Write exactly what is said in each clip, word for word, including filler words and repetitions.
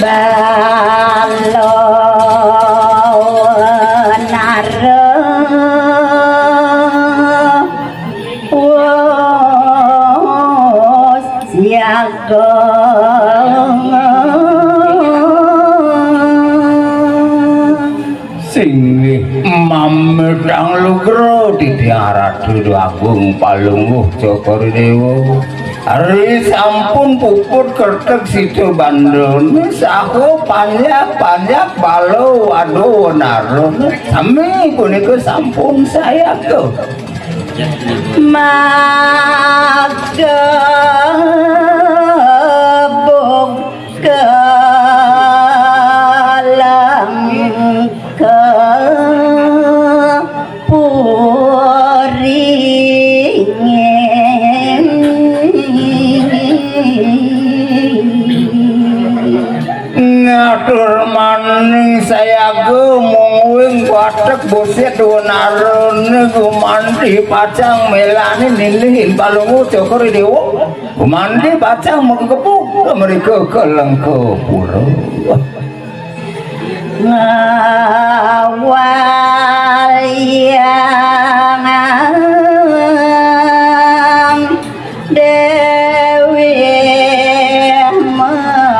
Balonara wus siaga. Singgih mamitang lugra titiang Ratu Agung Palungguh Cokor Dewa. Ari sampun puput kerteg sida bandana saha panjak-panjak bala wadu wenarana sami punika sampun sayaga. Magebug kalangka puringin. Ngatur maning sayaga mungwing watek busit wenarane gumanti pacang melani nilihin Palungguh Cokor Dewa. Gumanti pacang mengkepu mereka ke Lengkapura. Ngawalyang Dewi Matila.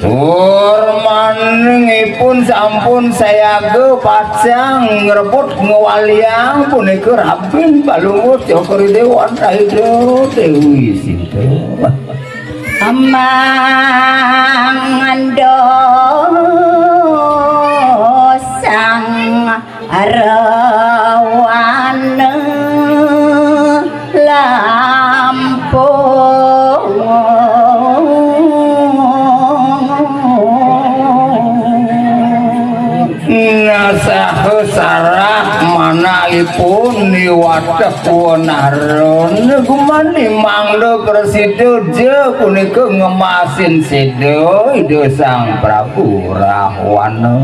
Tur maning ipun sampun sayaga pacang ngrebut ngwaliang punika rabin Palungguh Cokor Dewa Ida Dewi Sinta. Amang dosang rawana lampung. Nah, saha sarah manahipun niwatek wenarana gumani mangda prasida ja punika ngemasin sida Ida Sang Prabu Rahwana.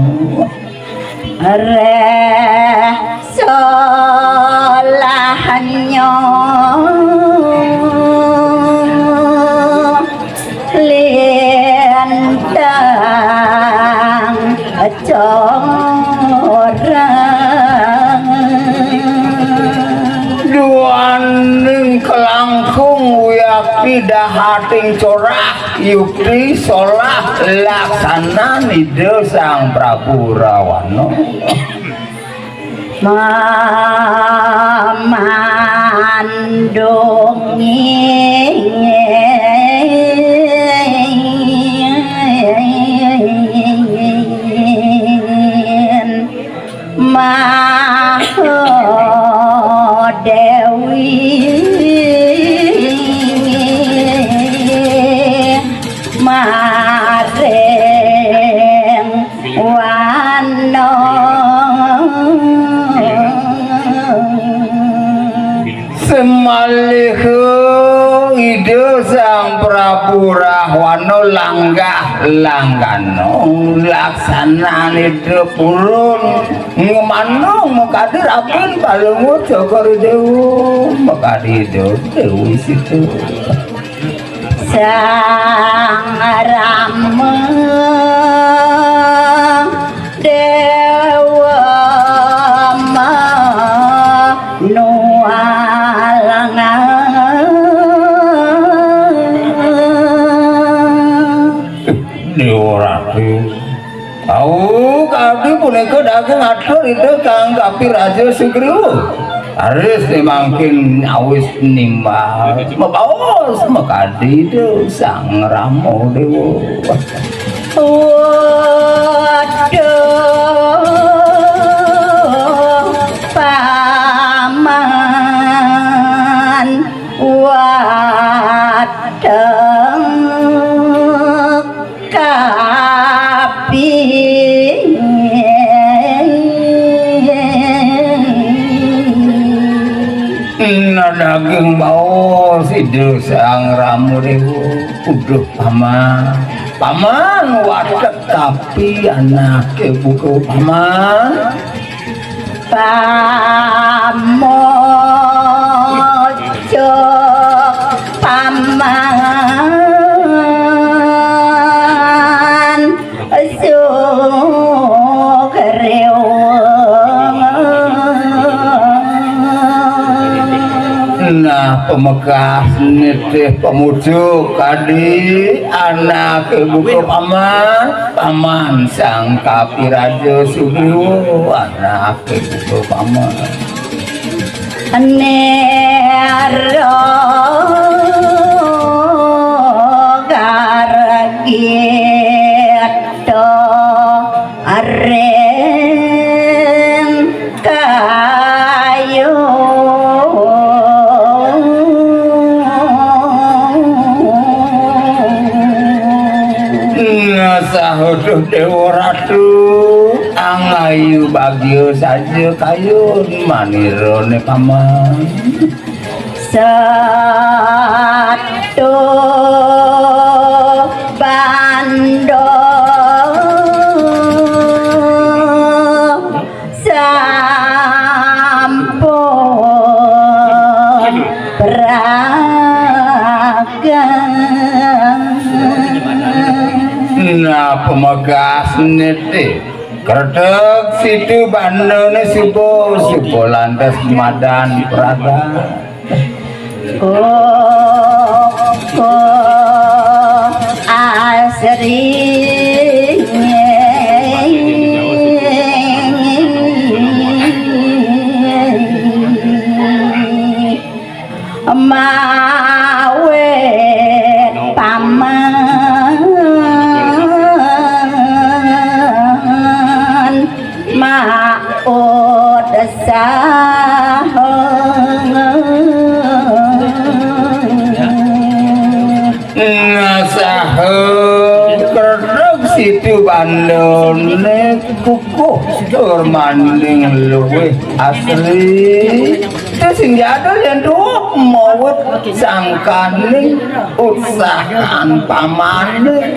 Reh solahnya lintang corang. Duaning kelangkung wiakti dahating corah yukti solah laksanan Ida Sang Prabu Rawana. Mamandungin Mahadewi maring Wano. Semaliha Ida Sang Prabu Rahwana langgah langgana laksanane Ida purun ngemandung makadi rabin Palungguh Cokor Dewa makadi Ida Dewi Sita. Sang Rama Dewa Manualangan. Dewa Ratu. Au, kadi punika daging atur Ida kang kapi Raja Sugriwa. Raris mangkin awis nimbal. Mabaos makadi Ida Sang Rama Dewa. Waduh, paman, waduh. Kapi. Nah, daging baos Ida Sang Rama Dewa. Uduh, Paman. Paman, watek kapi anake buka, Paman. Pamoco. Nah, pamekas nitih pamucuk kadi anak ibu paman, paman sang kapiraja Sugriwa, anak ibu paman. Nero gargito ring kayu. Nah, sahuduh Dewa Ratu, angayu bagia saja kayun manirane paman. Satu bando sampun pragang. Nah, pamekas nitih. Kreteg situ bandane suba, suba lantas madan pragat. Koko asri mawe paman maut saha. Nah, saha kreteg situ bandane kukuh tur maning luwih asri. Terus sing diadol yang tuh mawut sangkaning utsahan pamane.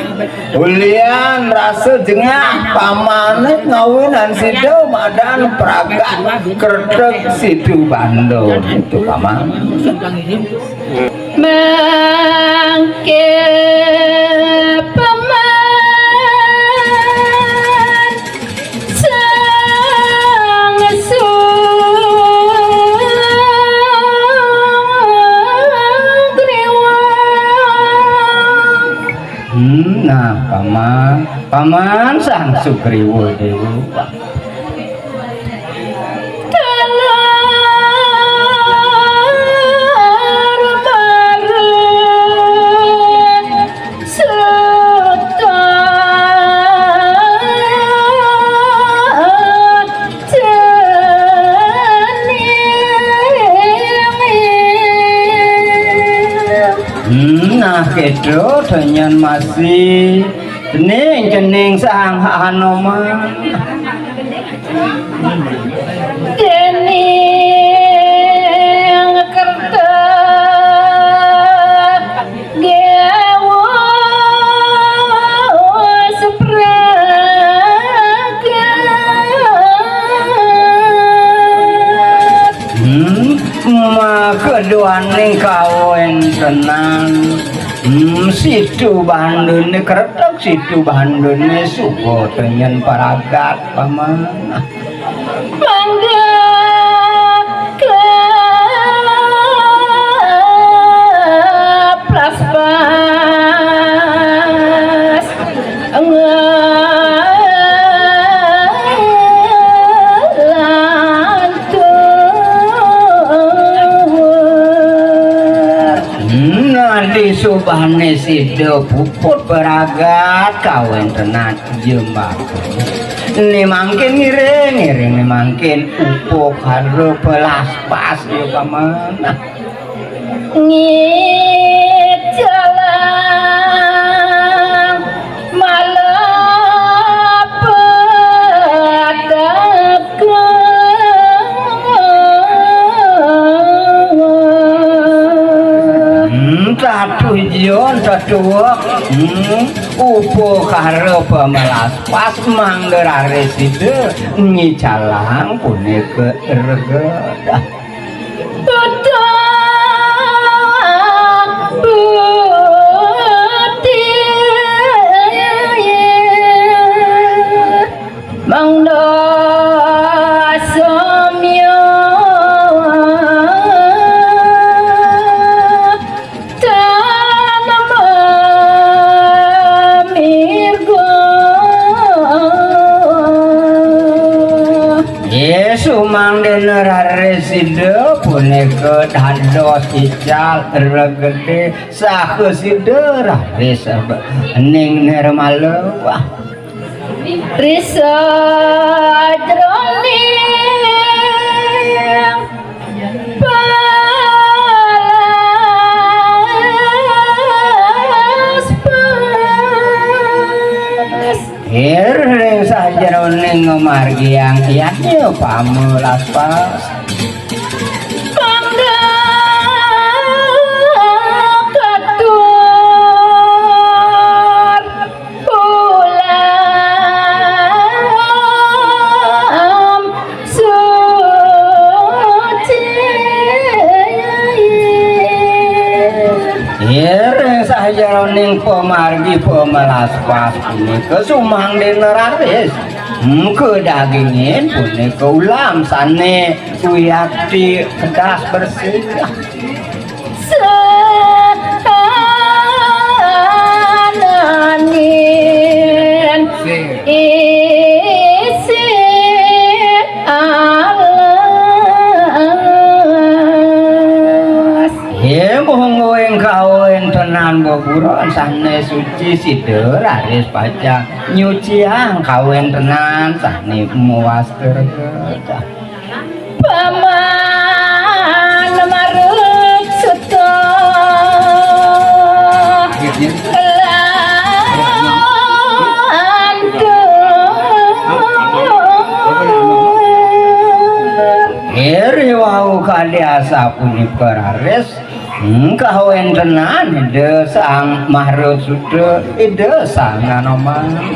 Ulian rasa jengah pamane ngawinan sida madan pragat kreteg situ bandane itu paman. Mangke paman Sang Sugriwa. Hmm, nah, paman, paman Sang Sugriwa Dewa. Talar marang Suta Cening. Hmm, nah, kedo denyen masih cening, cening Sang Hanoman. Dening kerta gewa sepragat. Hmm, makeduaning kawentenan. Hmm, situ bandune kreteg, situ bandune suba tenyen paragat, paman. Mangga kaplaspas ngelantur. Nah, disubane sida puput paragat kawentenan jembar. Né mangkin ngiring, ngiring né mangkin upuh karo pelaspas ya paman. Ngicalang malapetaka. Hmm, tatujon tatuwek. Hmm, upakara pemelas pas mangda raris sida ngicalang punika regedah. Putra Puti mangda samya. Sida punika dados ical regedé saha sida raris ning nirmala. Wah. Risa jroning pelas pas. Iring sajeroning ngamargiang yadnya pamelaspas. Mangda katur ulam suci. Iring sajeroning pamargi pamelaspas punika sumangdéna raris. Mka dagingin punika ulam sané suyakti kedas bersih. Sananin isi alas. He mungguing kawéntenan beburon sané suci sida raris pacang nyuciang kawéntenan sané muas kerta. Paman marut suta lantur. Iri wau kadi asapunika raris. Hmm, kawéntenan Ida Sang Maharusutra, Ida Sang Anoman.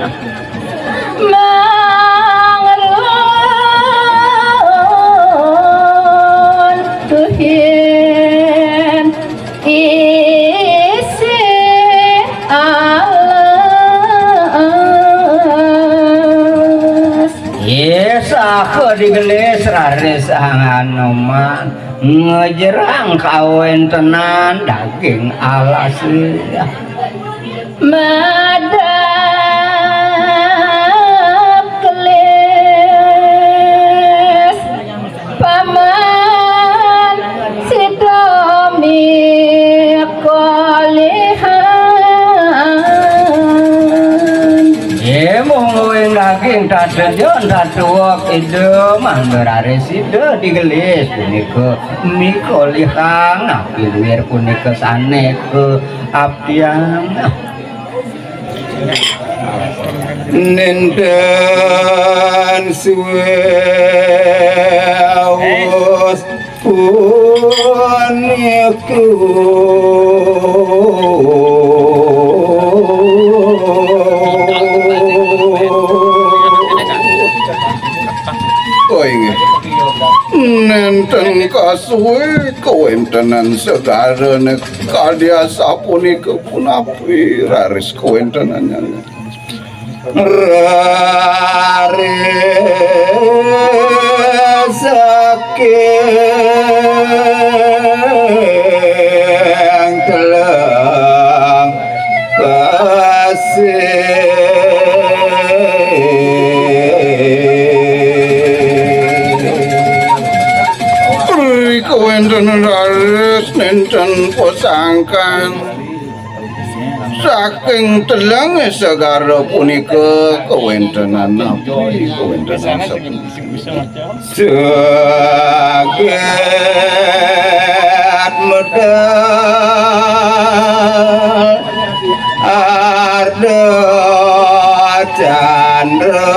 Mangruntuhin isi alas. Yé, saha digelis raris Sang Anoman. Ngejerang kawéntenan daging alas. Madep kelis paman sida mikolihan. Yé, mungguing daging tata jon tatuwek Ida mangda raris sida digelis punika. Mikolihang api luir punika sané kaaptiang. Nénten suwé awus punika. Oh, inggih. Nénten kasuwé kawéntenan segarané kadi asapunika punapi raris kawéntenannya. Raris saking telang pasir. Ri kawéntenan raris nénten pasangkan saking telang segara punika kawéntenan napi? Kawéntenan sapunika. Jagat medal Arda Candra.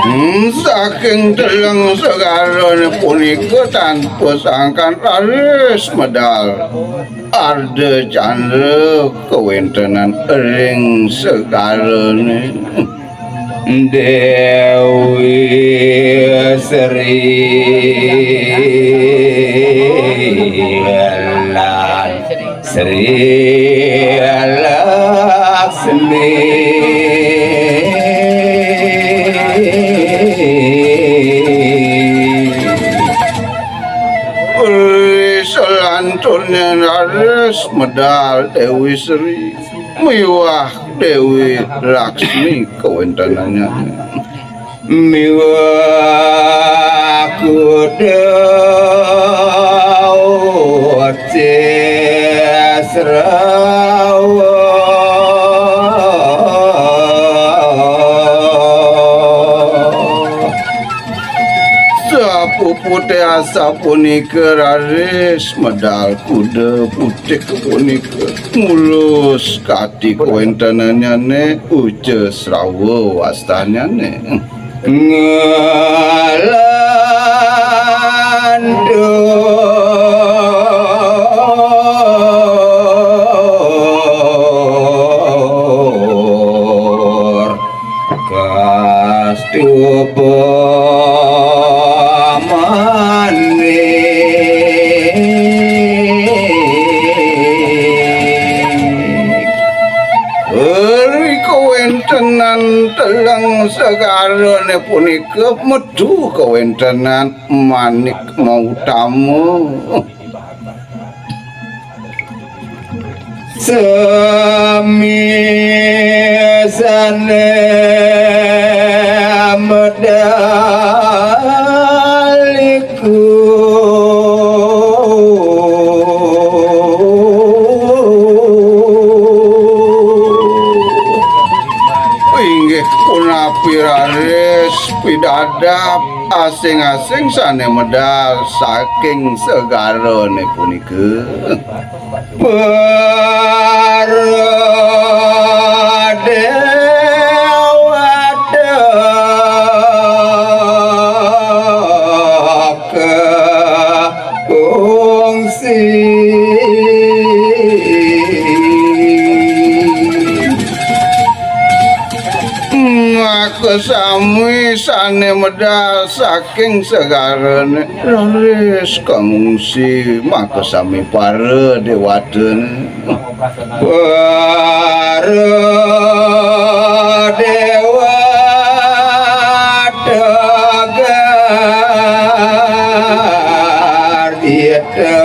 Hmm, saking telang segara punika tan pasangkan raris medal Arda Candra kawéntenan ring segarané. Déwi Sri lan Sri Laksmi. Uli selanturnya raris Medal Déwi Sri miwah Déwi Laksmi kawéntenannyané. Miwah kuda Ucésrawa. Sapuputih asapunika raris medal kuda putih punika ngulus kati kawéntenannyané Ucésrawa wastanyané. Ngelantur kastupa manik. Ri kawéntenan teleng segarané punika metu kawéntenan manik mautama. Sami sané medaliku. Inggih punapi raris pidadab asing-asing sané medal saking segarané punika. Para déwata kungsi. Maka sami sané medal saking segarané raris kangungsi, maka sami para déwatané. Para déwata gardita.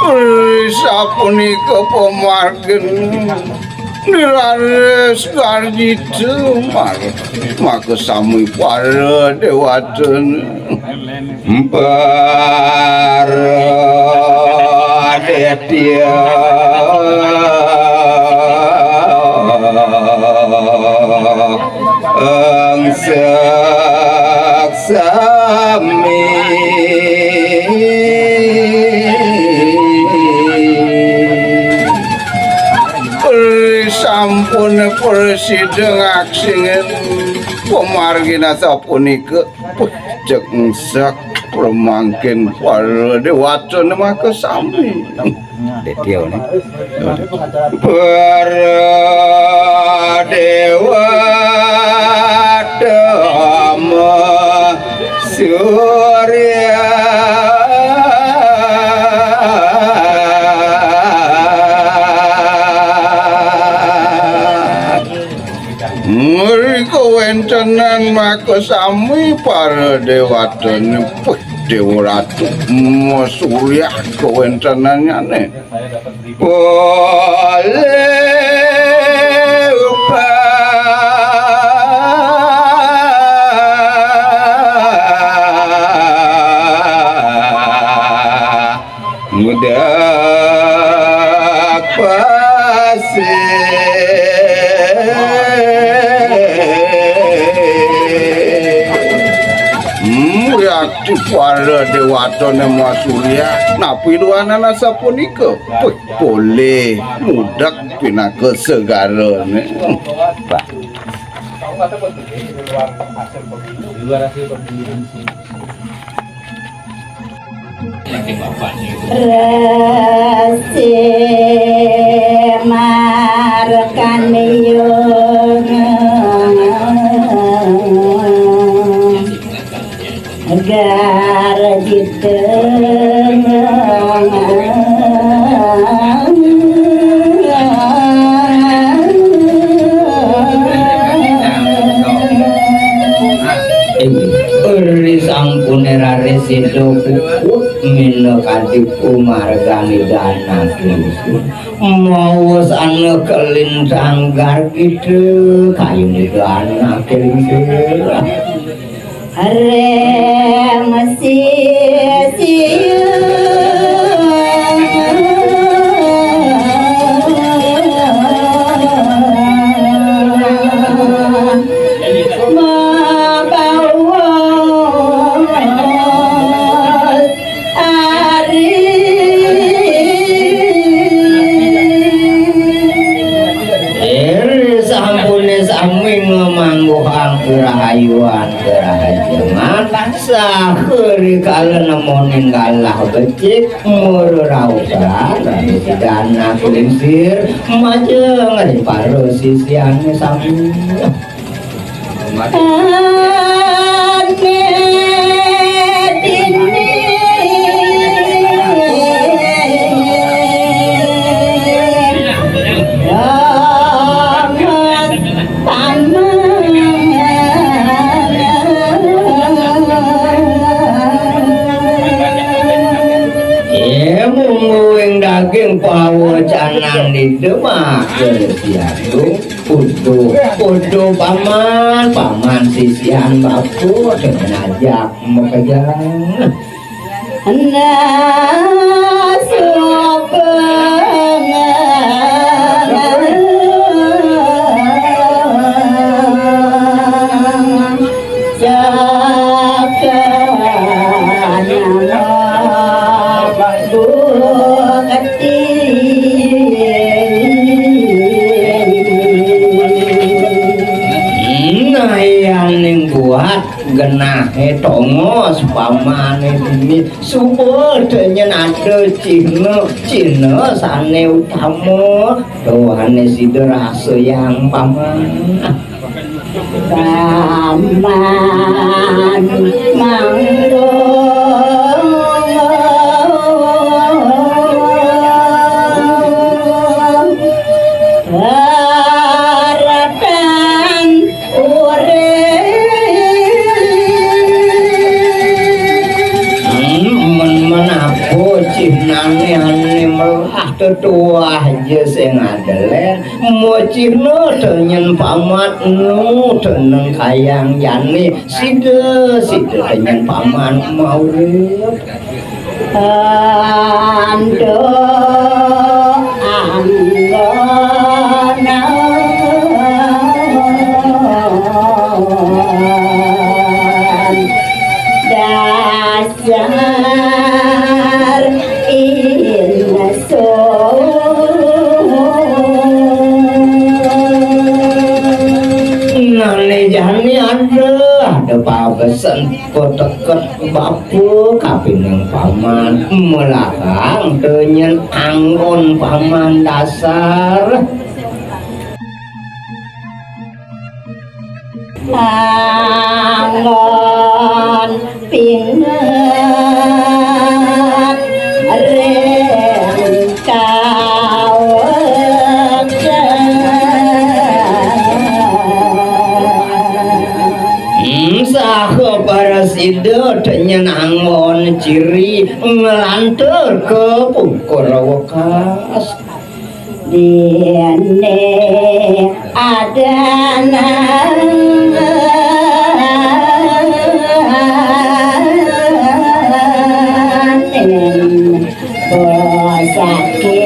Ri sapunika pamargin raris garjita mar-, maka sami para déwatané. Para déwata angsek sami. Ri sampun prasida ngaksingin pamargin asapunika, pucuk ngsak pramangkin para déwatané maka sami. Détiané. Para déwata ama surya. Mrika wéntenan maka sami para déwatané, puh, Déwa Ratu, ma surya kawéntenannyané. Polih upah ngudag pasih. Hmm, yakti para déwatané ma surya, napi duanan asapunika? Puh, polih ngudag pinaka segarané. Resi Markandeya garjita. Ing ri sampuné Umargani dana klingsir. Mawa sana kelintang gargita kayun dana klingsir. Reng sisiu mabawa ari. Iri sampune sami ngamangguhang kerahayuan kerahajengan saha rikala nemonin galah becik marerausan dana klingsir majeng ring para sisiane sami. Ane dini ramas paman. Eh, mungguing daging pawacanan di demak Siagung. Uduh, uduh, paman, paman sisian bapa, dengan ajak makejang. Nasupengan Sakana bukti. Nah, yaning buat genahe tongos pamane dini suba tenyen ada cihna, cihna sane utama, dawane sida rasa yang paman. Paman manggung waratan urip. Hmm, men menapa cihnane ane melah tetuah ja sing adelen. Mocihna tenyen pamat nu teneng kayang jani sida, sida tenyen pamat maurip. Ando anggona dasar ingsun. Nane jani ada, ada pabesen pateket bapa kapining paman, melahang tenyen anggon paman dasar. Anggon pinget ring kawetan. Hmm, saha parasida tenyen anggon ciri nglantur ka pungkur wekas. Dene adanan bosake.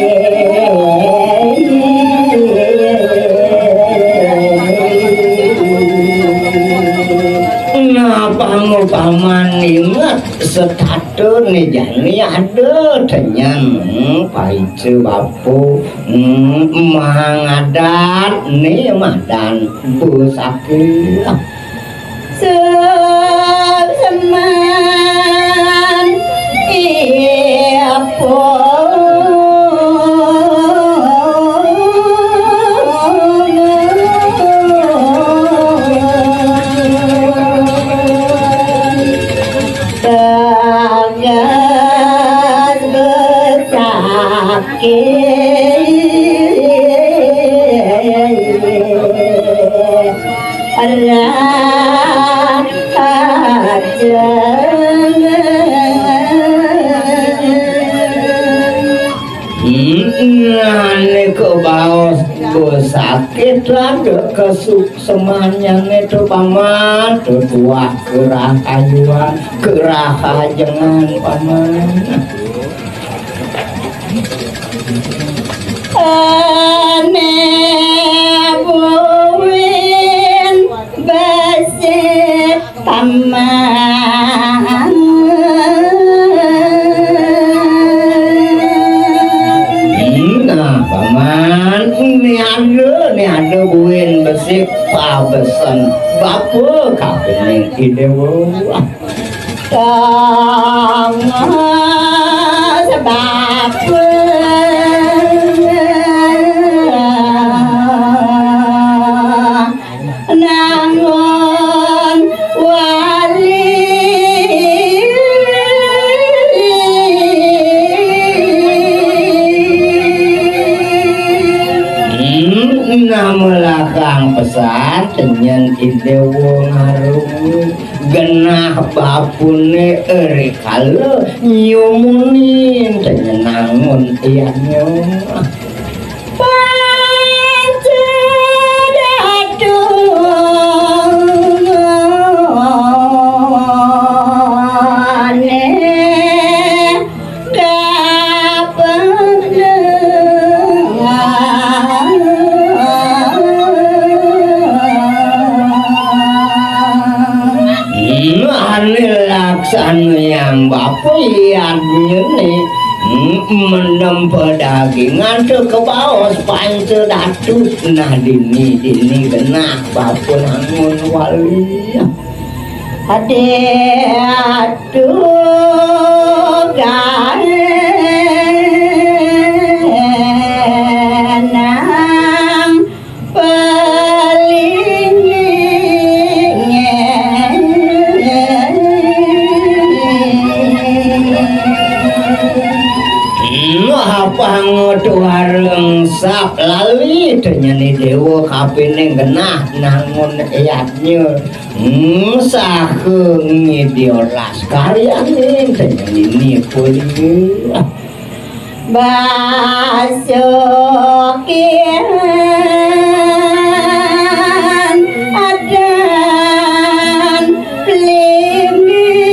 Nah, pangupaman inget setata ne jani ada tenyen, hmm, paica bapa, hmm, mangadat ne madan bosake. Seseman ipun tegas besakit. Rahajeng. Nah, niku baos besakit lagi kesuksemannya niku, Paman. Tuah kerah kayuan, kerah ajengan, Paman. Ane buin besik Paman. Nah, Paman, ni ada, ni ada buin besik pabesen. Bapa kapining Idewa. Tangah sebab nangun wali. Hmm, namelakang pesan tenyen Idewa ngarung genah bapune eri kala nyumunin tenyen nangun iyannya. Panca datu Ane laksana yang bapa yadnyane, mendem pedagingan teka baos panca datu. Nah, dini, dini genah bapa nangun wali. Ade atu gae nang pelinggih. Maha pangoto wareng sap lali tenyeni dewa kapining genah nangun yadnya. Hmm, saha ngidya las karyaning tenyeni pulih. Basukian adan pelinggih.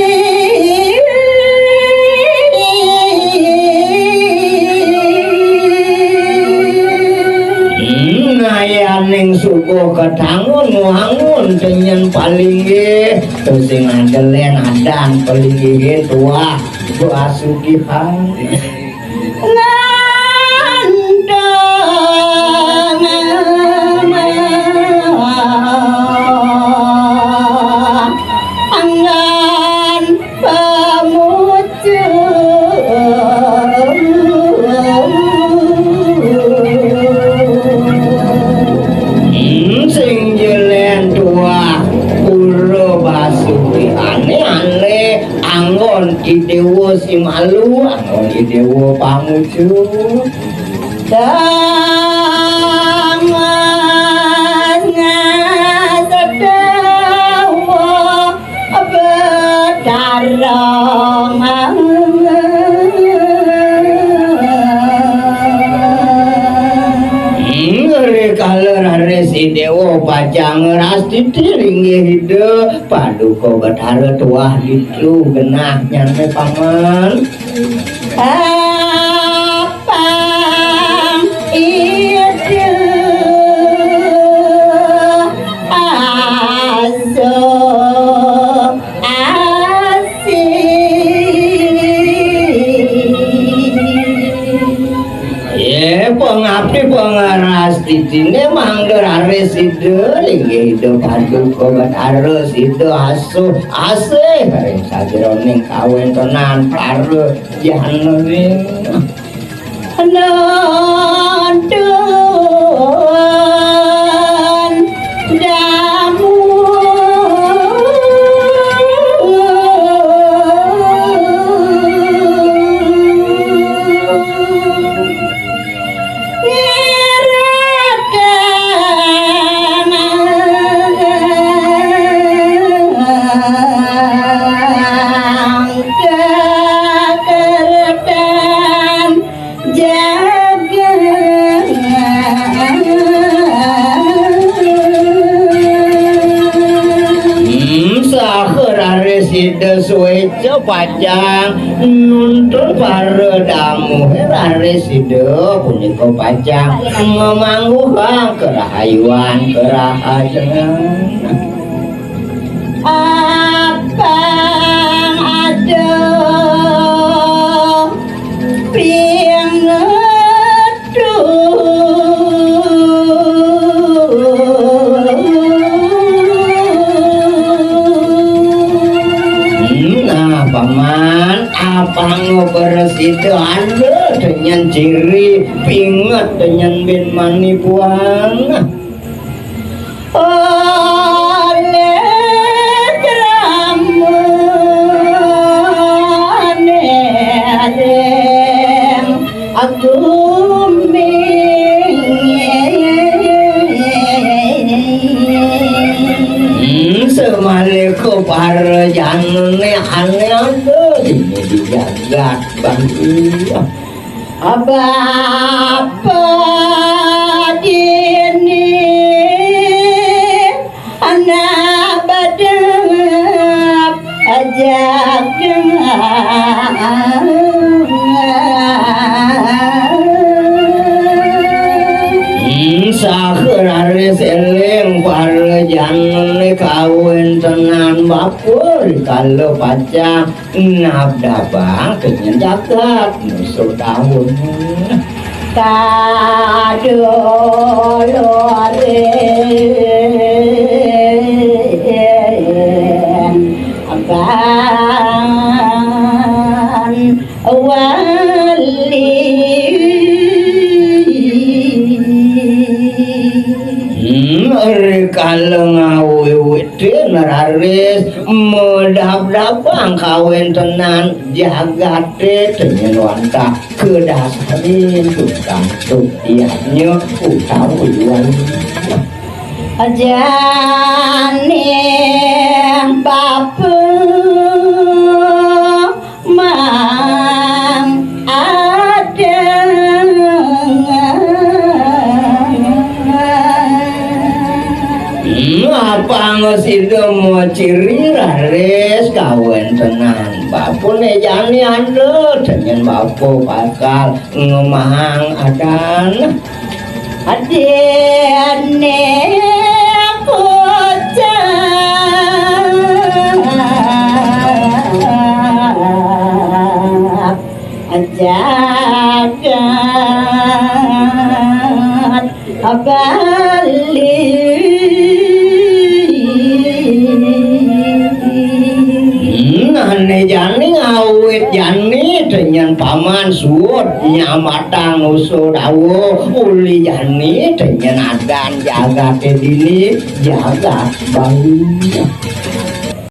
Hmm, nayaning suku ketangun wangun tenyen palinggih, tusing adelen adan pelinggihin tuah. Basukihan. Ngantong anggan pamucuk. Hmm, sing jelen tuah pura Basuki ane ane. Anggon Idewa Simalu, anggon Idewa Pangucu. Tangah ngasedawa betarong. Ngeri kala raris Idewa pacang ngerastiti linggih Ida. Paduka Betara tuah ditu genah nyane paman. Apang Ida asuh asih. Ye, pengabdi pengeras titine mangda raris Ida linggih Ida Paduka Betara Sida asuh asih ring sajeroning kawentenan para jane. Nonton damu. Jaga Sida suéca pacang nuntun para damuhé raris sida punika pacang ngamangguhang karahayuan karahajengan. Apang aduh pingetu. Hmm, nah, paman, apang beresida ada dengan ciri pinget dengan bin mani buana. Oleh krama ning agumi. Hmm, samalika para janané ané ada dini di jagat bangsa. Bapa dini anak badep jagat. Hmm, saha raris éling para janané kawéntenan bapa rikala pacang nabdabang kenyen jagat musuh daun. Kadolorin aban wali. Hmm, rikala ngawiwitin raris madabdabang kawéntenan jagaté tenyen wantah kadasarin tukang tuh yadnya utawi wali. Jani bapa mang adeng. Hmm, apang sida maciri raris kawéntenan bapané jani andel tenyen bapa bakal ngemahang adan. Adéné kocap jagat Bali. Hmm, ané jani ngawit jani tenyen paman suud nyamatang nusa dawuh uli jani tenyen adan jagaté dini jagat Bali.